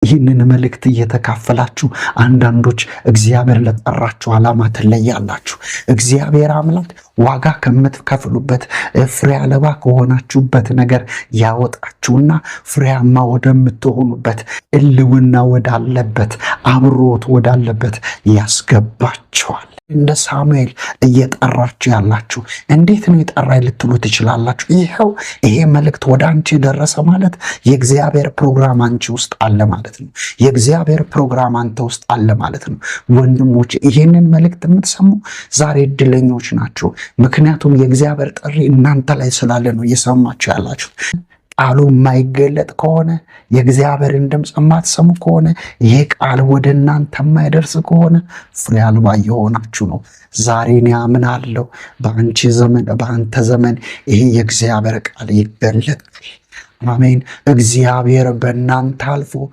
ይህንን መልእክት እየተካፈላችሁ አንዳንዶች እግዚአብሔር ለጠራችሁ ዓላማ ትለያላችሁ። እግዚአብሔር አምላክ ዋጋ ከምትከፍሉበት፣ ፍሬ አልባ ከሆናችሁበት ነገር ያወጣችሁና ፍሬያማ ወደምትሆኑበት፣ ሕልውና ወዳለበት፣ አብሮት ወዳለበት ያስገባችኋል። እንደ ሳሙኤል እየጠራችሁ ያላችሁ፣ እንዴት ነው የጠራኝ ልትሉ ትችላላችሁ። ይኸው ይሄ መልእክት ወደ አንቺ የደረሰ ማለት የእግዚአብሔር ፕሮግራም አንቺ ውስጥ አለ ማለት ነው። የእግዚአብሔር ፕሮግራም አንተ ውስጥ አለ ማለት ነው። ወንድሞች፣ ይህንን መልእክት የምትሰሙ ዛሬ እድለኞች ናችሁ። ምክንያቱም የእግዚአብሔር ጥሪ እናንተ ላይ ስላለ ነው እየሰማችሁ ያላችሁ። ቃሉ የማይገለጥ ከሆነ፣ የእግዚአብሔርን ድምፅ የማትሰሙ ከሆነ፣ ይህ ቃል ወደ እናንተ የማይደርስ ከሆነ ፍሬ አልባ እየሆናችሁ ነው። ዛሬ እኔ አምናለሁ በአንቺ ዘመን፣ በአንተ ዘመን ይሄ የእግዚአብሔር ቃል ይገለጣል። አሜን። እግዚአብሔር በእናንተ አልፎ